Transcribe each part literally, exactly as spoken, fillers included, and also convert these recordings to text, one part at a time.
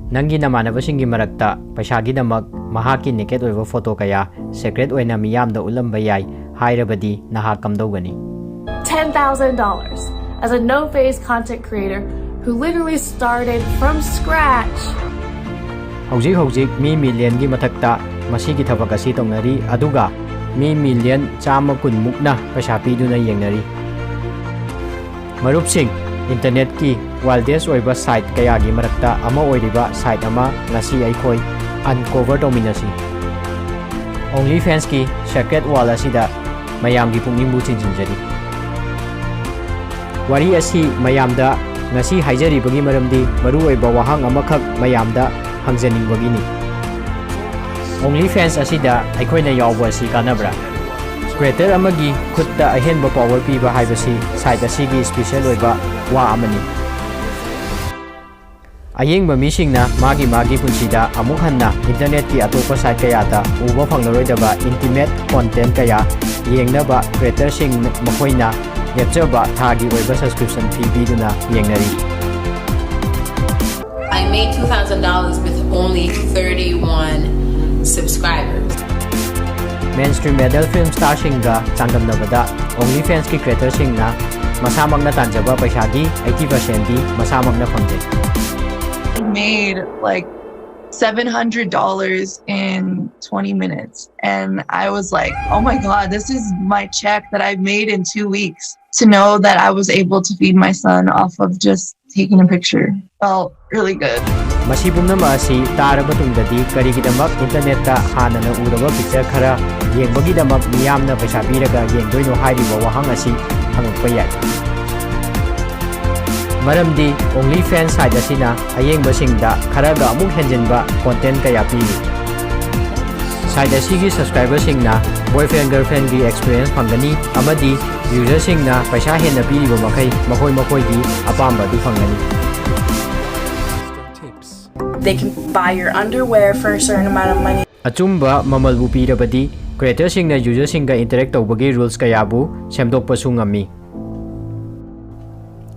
ꯅꯪꯒꯤ ꯅꯃꯥꯟꯅꯕꯁꯤꯡꯒꯤ ꯃꯔꯛꯇ ꯄꯩꯁꯥꯒꯤꯗꯃꯛ ꯃꯍꯥꯛꯀꯤ ꯅꯦꯀꯦꯠ ꯑꯣꯏꯕ ꯐꯣꯇꯣ ꯀꯌꯥ ꯁꯦꯀ꯭ꯔꯦꯠ ꯑꯣꯏꯅ ꯃꯤꯌꯥꯝꯗ ꯎꯠꯂꯝꯕ ꯌꯥꯏ ꯍꯥꯏꯔꯕꯗꯤ ꯅꯍꯥꯛ ꯀꯝꯗꯧꯒꯅꯤ? Ten thousand dollars as a no face content creator who literally started from scratch. ꯍꯧꯖꯤꯛ ꯍꯧꯖꯤꯛ ꯃꯤ ꯃꯤꯂꯤꯌꯟꯒꯤ ꯃꯊꯛꯇ ꯃꯁꯤꯒꯤ ꯊꯕꯛ ꯑꯁꯤ ꯇꯧꯅꯔꯤ, ꯑꯗꯨꯒ ꯃꯤ ꯃꯤꯂꯤꯌꯟ ꯆꯥꯝꯃ ꯀꯨꯟ ꯃꯨꯛꯅ ꯄꯩꯁꯥ ꯄꯤꯗꯨꯅ ꯌꯦꯡꯅꯔꯤ꯫ ꯃꯔꯨꯞꯁꯤꯡ, ꯏꯟꯇꯔꯅꯦꯠꯀꯤ ꯋꯥꯏꯜꯗꯦꯁ ꯑꯣꯏꯕ ꯁꯥꯏꯠ ꯀꯌꯥꯒꯤ ꯃꯔꯛꯇ ꯑꯃ ꯑꯣꯏꯔꯤꯕ ꯁꯥꯏꯠ ꯑꯃ ꯉꯁꯤ ꯑꯩꯈꯣꯏ ꯑꯟꯀꯣꯚꯔ ꯇꯧꯃꯤꯟꯅꯁꯤ꯫ OnlyFansꯀꯤ ꯁꯦꯀ꯭ꯔꯦꯠ ꯋꯥꯜ ꯑꯁꯤꯗ ꯃꯌꯥꯝꯒꯤ ꯄꯨꯛꯅꯤꯡꯕꯨ ꯆꯤꯡꯁꯤꯟꯖꯔꯤ꯫ ꯋꯥꯔꯤ ꯑꯁꯤ ꯃꯌꯥꯝꯗ ꯉꯁꯤ ꯍꯥꯏꯖꯔꯤꯕꯒꯤ ꯃꯔꯝꯗꯤ ꯃꯔꯨꯑꯣꯏꯕ ꯋꯥꯍꯪ ꯑꯃꯈꯛ ꯃꯌꯥꯝꯗ ꯍꯪꯖꯅꯤꯡꯕꯒꯤꯅꯤ꯫ OnlyFans ꯑꯁꯤꯗ ꯑꯩꯈꯣꯏꯅ ꯌꯥꯎꯕ ꯑꯁꯤ ꯀꯥꯟꯅꯕ꯭ꯔꯥ? ꯀ꯭ꯔꯤꯌꯦꯇꯔ ꯑꯃꯒꯤ ꯈꯨꯠꯇ ꯑꯍꯦꯟꯕ ꯄꯥꯋꯔ ꯄꯤꯕ ꯍꯥꯏꯕꯁꯤ ꯁꯥꯏꯠ ꯑꯁꯤꯒꯤ ꯏꯁꯄꯤꯁꯦꯜ ꯑꯣꯏꯕ ꯋꯥ ꯑꯃꯅꯤ꯫ ꯑꯌꯦꯡꯕ ꯃꯤꯁꯤꯡꯅ ꯃꯥꯒꯤ ꯃꯥꯒꯤ ꯄꯨꯟꯁꯤꯗ ꯑꯃꯨꯛ ꯍꯟꯅ ꯏꯟꯇꯔꯅꯦꯠꯀꯤ ꯑꯇꯣꯞꯄ ꯁꯥꯏꯠ ꯀꯌꯥꯗ ꯎꯕ ꯐꯪꯂꯔꯣꯏꯗꯕ ꯏꯟꯇꯤꯃꯦꯠ ꯀꯣꯟꯇꯦꯟ ꯀꯌꯥ ꯌꯦꯡꯅꯕ ꯀ꯭ꯔꯤꯌꯦꯇꯔꯁꯤꯡ ꯃꯈꯣꯏꯅ ꯂꯦꯞꯆꯕ ꯊꯥꯒꯤ ꯑꯣꯏꯕ ꯁꯕꯁꯀ꯭ꯔꯤꯞꯁꯟ ꯐꯤ ꯄꯤꯗꯨꯅ ꯌꯦꯡꯅꯔꯤ꯫ I made two thousand dollars with only thirty-one subscribers. Mainstream adult film ꯁ꯭ꯇꯥꯔꯁꯤꯡꯒ ꯆꯥꯡꯗꯝꯅꯕꯗ OnlyFansꯀꯤ ꯀ꯭ꯔꯤꯌꯦꯇꯔꯁꯤꯡꯅ ꯃꯁꯥꯃꯛꯅ ꯇꯥꯟꯖꯕ ꯄꯩꯁꯥꯒꯤ eighty percentꯗꯤ ꯃꯁꯥꯃꯛꯅ ꯐꯪꯖꯩ꯫ I made like seven hundred dollars in twenty minutes. And I was like, oh my God, this is my check that I've made in two weeks. To know that I was able to feed my son off of just taking a picture felt really good. ꯃꯁꯤ ꯄꯨꯝꯅꯃꯛ ꯑꯁꯤ ꯇꯥꯔꯕ ꯇꯨꯡꯗꯗꯤ ꯀꯔꯤꯒꯤꯗꯃꯛ ꯏꯟꯇꯔꯅꯦꯠꯇ ꯍꯥꯟꯅꯅ ꯎꯗꯕ picture ꯈꯔ ꯌꯦꯡꯕꯒꯤꯗꯃꯛ ꯃꯤꯌꯥꯝꯅ ꯄꯩꯁꯥ ꯄꯤꯔꯒ ꯌꯦꯡꯗꯣꯏꯅꯣ ꯍꯥꯏꯔꯤꯕ ꯋꯥꯍꯪ ꯑꯁꯤ ꯍꯪꯉꯛꯄ ꯌꯥꯏ꯫ ꯃꯔꯝꯗꯤ OnlyFans ꯁꯥꯏꯠ ꯑꯁꯤꯅ ꯑꯌꯦꯡꯕꯁꯤꯡꯗ ꯈꯔꯒ ꯑꯃꯨꯛ ꯍꯦꯟꯖꯤꯟꯕ ꯀꯣꯟꯇꯦꯟ ꯀꯌꯥ ꯄꯤꯔꯤ꯫ ꯁꯥꯏꯠ ꯑꯁꯤꯒꯤ ꯁꯕꯁꯀ꯭ꯔꯥꯏꯕꯔꯁꯤꯡꯅ ꯕꯣꯏꯐ꯭ꯔꯦꯟ ꯒꯔꯜꯐ꯭ꯔꯦꯟꯒꯤ ꯑꯦꯛꯁꯄꯤꯔꯤꯌꯦꯟꯁ ꯐꯪꯒꯅꯤ, ꯑꯃꯗꯤ ꯌꯨꯖꯔꯁꯤꯡꯅ ꯄꯩꯁꯥ ꯍꯦꯟꯅ ꯄꯤꯔꯤꯕ ꯃꯈꯩ ꯃꯈꯣꯏ ꯃꯈꯣꯏꯒꯤ ꯑꯄꯥꯝꯕ ꯑꯗꯨ ꯐꯪꯒꯅꯤ꯫ They can buy your underwear for a certain amount of money. ꯑꯆꯨꯝꯕ ꯃꯃꯜꯕꯨ ꯄꯤꯔꯕꯗꯤ, ꯀ꯭ꯔꯤꯌꯦꯇꯔꯁꯤꯡꯅ ꯌꯨꯖꯔꯁꯤꯡꯒ ꯏꯟꯇꯔꯦꯛ ꯇꯧꯕꯒꯤ ꯔꯨꯜꯁ ꯀꯌꯥꯕꯨ ꯁꯦꯝꯗꯣꯛꯄꯁꯨ ꯉꯝꯃꯤ꯫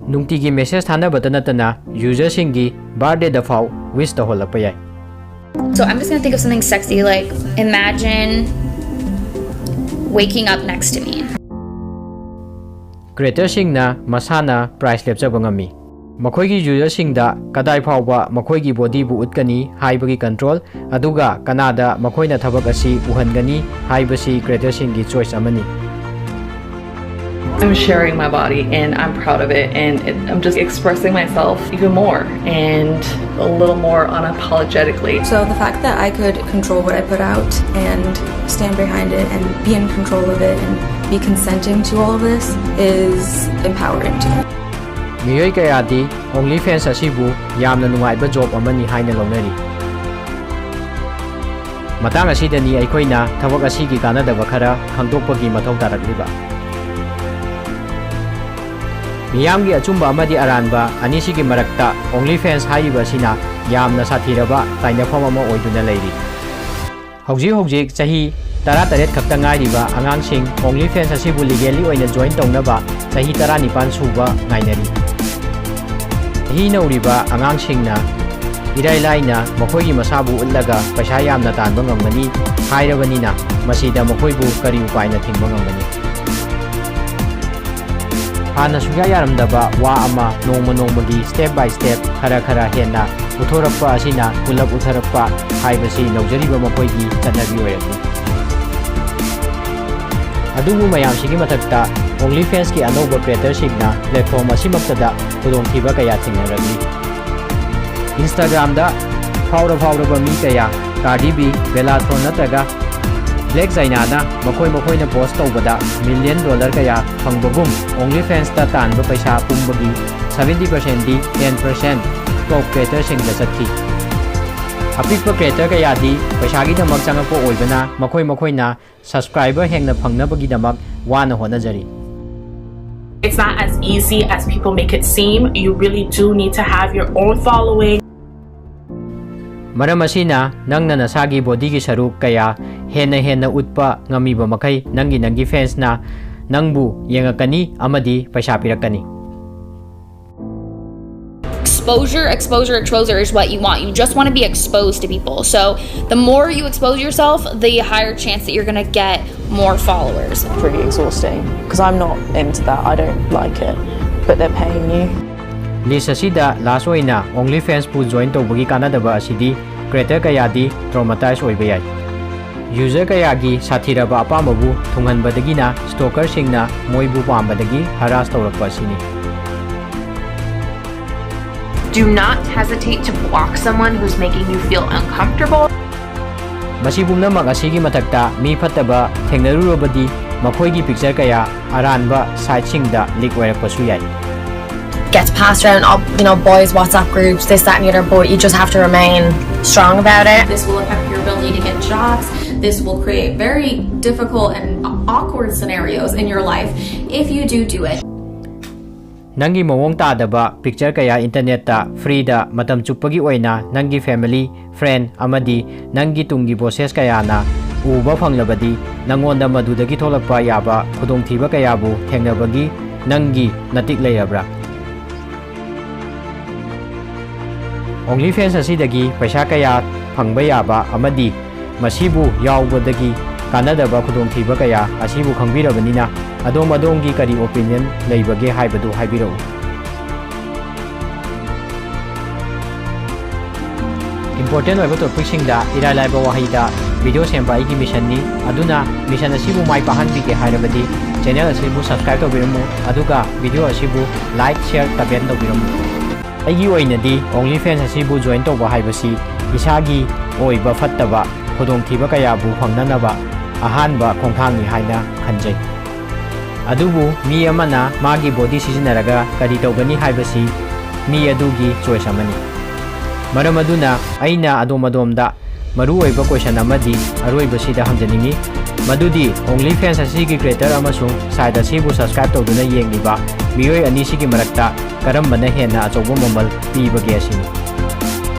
ꯅꯨꯡꯇꯤꯒꯤ ꯃꯦꯁꯦꯖ ꯊꯥꯅꯕꯇ ꯅꯠꯇꯅ ꯌꯨꯖꯔꯁꯤꯡꯒꯤ ꯕꯥꯔꯗꯦꯗ ꯐꯥꯎ wish ꯇꯧꯍꯜꯂꯛꯄ ꯌꯥꯏ꯫ So I'm just gonna think of something sexy, like, imagine waking up next to me. Creatorꯁꯤꯡꯅ ꯃꯁꯥꯅ price ꯂꯦꯞꯆꯕ ꯉꯝꯃꯤ꯫ ꯃꯈꯣꯏꯒꯤ userꯁꯤꯡꯗ ꯀꯗꯥꯏ ꯐꯥꯎꯕ ꯃꯈꯣꯏꯒꯤ bodyꯕꯨ ꯎꯠꯀꯅꯤ ꯍꯥꯏꯕꯒꯤ control, ꯑꯗꯨꯒ ꯀꯅꯥꯗ ꯃꯈꯣꯏꯅ ꯊꯕꯛ ꯑꯁꯤ ꯎꯍꯟꯒꯅꯤ ꯍꯥꯏꯕꯁꯤ creatorꯁꯤꯡꯒꯤ choice ꯑꯃꯅꯤ꯫ I'm sharing my body and I'm proud of it, and it, I'm just expressing myself even more and a little more unapologetically. So the fact that I could control what I put out and stand behind it and be in control of it and be consenting to all of this is empowering to me. ꯃꯤꯑꯣꯏ ꯀꯌꯥꯗꯤ OnlyFans ꯑꯁꯤꯕꯨ ꯌꯥꯝꯅ ꯅꯨꯡꯉꯥꯏꯕ job ꯑꯃꯅꯤ ꯍꯥꯏꯅ ꯂꯧꯅꯔꯤ꯫ ꯃꯇꯥꯡ ꯑꯁꯤꯗꯅꯤ ꯑꯩꯈꯣꯏꯅ ꯊꯕꯛ ꯑꯁꯤꯒꯤ ꯀꯥꯟꯅꯗꯕ ꯈꯔ ꯈꯪꯗꯣꯛꯄꯒꯤ ꯃꯊꯧ ꯇꯥꯔꯛꯂꯤꯕ꯫ ꯃꯤꯌꯥꯝꯒꯤ ꯑꯆꯨꯝꯕ ꯑꯃꯗꯤ ꯑꯔꯥꯟꯕ ꯑꯅꯤꯁꯤꯒꯤ ꯃꯔꯛꯇ OnlyFans ꯍꯥꯏꯔꯤꯕ ꯑꯁꯤꯅ ꯌꯥꯝꯅ ꯁꯥꯊꯤꯔꯕ ꯇꯥꯏꯅꯐꯝ ꯑꯃ ꯑꯣꯏꯗꯨꯅ ꯂꯩꯔꯤ꯫ ꯍꯧꯖꯤꯛ ꯍꯧꯖꯤꯛ ꯆꯍꯤ ꯇꯔꯥꯇꯔꯦꯠ ꯈꯛꯇ ꯉꯥꯏꯔꯤꯕ ꯑꯉꯥꯡꯁꯤꯡ OnlyFans ꯑꯁꯤꯕꯨ legally ꯑꯣꯏꯅ join ꯇꯧꯅꯕ ꯆꯍꯤ ꯇꯔꯥꯅꯤꯄꯥꯟ ꯁꯨꯕ ꯉꯥꯏꯅꯔꯤ꯫ ꯆꯍꯤ ꯅꯧꯔꯤꯕ ꯑꯉꯥꯡꯁꯤꯡꯅ ꯏꯔꯥꯏ ꯂꯥꯏꯅ ꯃꯈꯣꯏꯒꯤ ꯃꯁꯥꯕꯨ ꯎꯠꯂꯒ ꯄꯩꯁꯥ ꯌꯥꯝꯅ ꯇꯥꯟꯕ ꯉꯝꯒꯅꯤ ꯍꯥꯏꯔꯕꯅꯤꯅ, ꯃꯁꯤꯗ ꯃꯈꯣꯏꯕꯨ ꯀꯔꯤ ꯎꯄꯥꯏꯅ ꯊꯤꯡꯕ ꯉꯝꯒꯅꯤ? ꯍꯥꯟꯅ ꯁꯨꯡꯌꯥ ꯌꯥꯔꯝꯗꯕ ꯋꯥ ꯑꯃ ꯅꯣꯡꯃ ꯅꯣꯡꯃꯒꯤ step by step ꯈꯔ ꯈꯔ ꯍꯦꯟꯅ ꯎꯠꯊꯣꯔꯛꯄ ꯑꯁꯤꯅ ꯄꯨꯂꯞ ꯎꯠꯊꯔꯛꯄ ꯍꯥꯏꯕꯁꯤ ꯅꯧꯖꯔꯤꯕ ꯃꯈꯣꯏꯒꯤ ꯆꯠꯅꯕꯤ ꯑꯣꯏꯔꯝꯃꯤ꯫ ꯑꯗꯨꯕꯨ ꯃꯌꯥꯝꯁꯤꯒꯤ ꯃꯊꯛꯇ OnlyFansꯀꯤ ꯑꯅꯧꯕ creatorꯁꯤꯡꯅ platform ꯑꯁꯤꯃꯛꯇꯗ ꯈꯨꯗꯣꯡꯊꯤꯕ ꯀꯌꯥ ꯊꯦꯡꯅꯔꯛꯂꯤ꯫ Instagramꯗ ꯐꯥꯎꯔ ꯐꯥꯎꯔꯕ ꯃꯤ ꯀꯌꯥ Cardi B, Bella Thorne ꯅꯠꯇ꯭ꯔꯒ Blac Chynaꯅ ꯃꯈꯣꯏ ꯃꯈꯣꯏꯅ post ꯇꯧꯕꯗ million dollar ꯀꯌꯥ ꯐꯪꯕꯒꯨꯝ, OnlyFansꯇ ꯇꯥꯟꯕ ꯄꯩꯁꯥ ꯄꯨꯝꯕꯒꯤ seventy percentꯗꯤ ten percent top creatorꯁꯤꯡꯗ ꯆꯠꯈꯤ꯫ ꯑꯄꯤꯛꯄ creator ꯀꯌꯥꯗꯤ ꯄꯩꯁꯥꯒꯤꯗꯃꯛ ꯆꯪꯉꯛꯄ ꯑꯣꯏꯕꯅ ꯃꯈꯣꯏ ꯃꯈꯣꯏꯅ subscriber ꯍꯦꯟꯅ ꯐꯪꯅꯕꯒꯤꯗꯃꯛ ꯋꯥꯅ ꯍꯣꯠꯅꯖꯔꯤ꯫ It's not as easy as people make it seem. You really do need to have your own following. ꯃꯔꯝ ꯑꯁꯤꯅ ꯅꯪꯅ ꯅꯁꯥꯒꯤ bodyꯒꯤ ꯁꯔꯨꯛ ꯀꯌꯥ ꯍꯦꯟꯅ ꯍꯦꯟꯅ ꯎꯠꯄ ꯉꯝꯃꯤꯕ ꯃꯈꯩ, ꯅꯪꯒꯤ ꯅꯪꯒꯤ fansꯅ ꯅꯪꯕꯨ ꯌꯦꯡꯉꯛꯀꯅꯤ ꯑꯃꯗꯤ ꯄꯩꯁꯥ ꯄꯤꯔꯛꯀꯅꯤ꯫ Exposure, exposure, exposure is what you want. You just want to be exposed to people. So the more you expose yourself, the higher chance that you're going to get more followers. Pretty exhausting because I'm not into that. I don't like it, but they're paying you. List ꯑꯁꯤꯗ last ꯑꯣꯏꯅ OnlyFansꯄꯨ join ꯇꯧꯕꯒꯤ ꯀꯥꯟꯅꯗꯕ ꯑꯁꯤꯗꯤ creator ꯀꯌꯥꯗꯤ traumatize ꯑꯣꯏꯕ ꯌꯥꯏ꯫ User ꯀꯌꯥꯒꯤ ꯁꯥꯊꯤꯔꯕ ꯑꯄꯥꯝꯕꯕꯨ ꯊꯨꯡꯍꯟꯕꯗꯒꯤꯅ stalkerꯁꯤꯡꯅ ꯃꯣꯏꯕꯨ ꯄꯥꯝꯕꯗꯒꯤ harass ꯇꯧꯔꯛꯄ ꯑꯁꯤꯅꯤ꯫ Do not hesitate to block someone who's making you feel uncomfortable. ꯃꯁꯤ ꯄꯨꯝꯅꯃꯛ ꯑꯁꯤꯒꯤ ꯃꯊꯛꯇ ꯃꯤ ꯐꯠꯇꯕ ꯊꯦꯡꯅꯔꯨꯔꯕꯗꯤ ꯃꯈꯣꯏꯒꯤ picture ꯀꯌꯥ ꯑꯔꯥꯟꯕ siteꯁꯤꯡꯗ leak ꯑꯣꯏꯔꯛꯄꯁꯨ ꯌꯥꯏ꯫ Gets passed around, all, you know, boys' WhatsApp groups, this, that, and the other, but you just have to remain strong about it. This will affect your ability to get jobs. This will create very difficult and awkward scenarios in your life if you do do it. ꯅꯪꯒꯤ ꯃꯑꯣꯡ ꯇꯥꯗꯕ picture ꯀꯌꯥ internetꯇ freeꯗ ꯃꯇꯝ ꯆꯨꯞꯄꯒꯤ ꯑꯣꯏꯅ ꯅꯪꯒꯤ family, friend ꯑꯃꯗꯤ ꯅꯪꯒꯤ ꯇꯨꯡꯒꯤ bosses ꯀꯌꯥꯅ ꯎꯕ ꯐꯪꯂꯕꯗꯤ ꯅꯪꯉꯣꯟꯗ ꯃꯗꯨꯗꯒꯤ ꯊꯣꯛꯂꯛꯄ ꯌꯥꯕ ꯈꯨꯗꯣꯡꯊꯤꯕ ꯀꯌꯥꯕꯨ ꯊꯦꯡꯅꯕꯒꯤ ꯅꯪꯒꯤ ꯅꯇꯤꯛ ꯂꯩꯔꯕ꯭ꯔꯥ? OnlyFans ꯑꯁꯤꯗꯒꯤ ꯄꯩꯁꯥ ꯀꯌꯥ ꯐꯪꯕ ꯌꯥꯕ ꯑꯃꯗꯤ ꯃꯁꯤꯕꯨ ꯌꯥꯎꯕꯗꯒꯤ ꯀꯥꯟꯅꯗꯕ ꯈꯨꯗꯣꯡꯊꯤꯕ ꯀꯌꯥ ꯑꯁꯤꯕꯨ ꯈꯪꯕꯤꯔꯕꯅꯤꯅ ꯑꯗꯣꯝ ꯑꯗꯣꯝꯒꯤ ꯀꯔꯤ opinion ꯂꯩꯕꯒꯦ ꯍꯥꯏꯕꯗꯨ ꯍꯥꯏꯕꯤꯔꯛꯎ꯫ Important ꯑꯣꯏꯕ topicꯁꯤꯡꯗ ꯏꯔꯥꯏ ꯂꯥꯏꯕ ꯋꯥꯍꯩꯗ video ꯁꯦꯝꯕ ꯑꯩꯒꯤ missionꯅꯤ꯫ ꯑꯗꯨꯅ mission ꯑꯁꯤꯕꯨ ꯃꯥꯏ ꯄꯥꯛꯍꯟꯕꯤꯒꯦ ꯍꯥꯏꯔꯕꯗꯤ channel ꯑꯁꯤꯕꯨ subscribe ꯇꯧꯕꯤꯔꯝꯃꯨ, ꯑꯗꯨꯒ video ꯑꯁꯤꯕꯨ like, share, comment ꯇꯧꯕꯤꯔꯝꯃꯨ꯫ ꯑꯩꯒꯤ ꯑꯣꯏꯅꯗꯤ OnlyFans ꯑꯁꯤꯕꯨ join ꯇꯧꯕ ꯍꯥꯏꯕꯁꯤ ꯏꯁꯥꯒꯤ ꯑꯣꯏꯕ ꯐꯠꯇꯕ ꯈꯨꯗꯣꯡꯊꯤꯕ ꯀꯌꯥꯕꯨ ꯐꯪꯅꯅꯕ ꯑꯍꯥꯟꯕ ꯈꯣꯡꯊꯥꯡꯅꯤ ꯍꯥꯏꯅ ꯈꯟꯖꯩ꯫ ꯑꯗꯨꯕꯨ ꯃꯤ ꯑꯃꯅ ꯃꯥꯒꯤ body ꯁꯤꯖꯤꯟꯅꯔꯒ ꯀꯔꯤ ꯇꯧꯒꯅꯤ ꯍꯥꯏꯕꯁꯤ ꯃꯤ ꯑꯗꯨꯒꯤ choice ꯑꯃꯅꯤ꯫ ꯃꯔꯝ ꯑꯗꯨꯅ ꯑꯩꯅ ꯑꯗꯣꯝ ꯑꯗꯣꯝꯗ ꯃꯔꯨꯑꯣꯏꯕ question ꯑꯃꯗꯤ ꯑꯔꯣꯏꯕꯁꯤꯗ ꯍꯪꯖꯅꯤꯡꯏ, ꯃꯗꯨꯗꯤ OnlyFans ꯑꯁꯤꯒꯤ creator ꯑꯃꯁꯨꯡ site ꯑꯁꯤꯕꯨ subscribe ꯇꯧꯗꯨꯅ ꯌꯦꯡꯂꯤꯕ ꯃꯤꯑꯣꯏ ꯑꯅꯤꯁꯤꯒꯤ ꯃꯔꯛꯇ ꯀꯔꯝꯕꯅ ꯍꯦꯟꯅ ꯑꯆꯧꯕ ꯃꯃꯜ ꯄꯤꯕꯒꯦ ꯑꯁꯤꯅꯤ꯫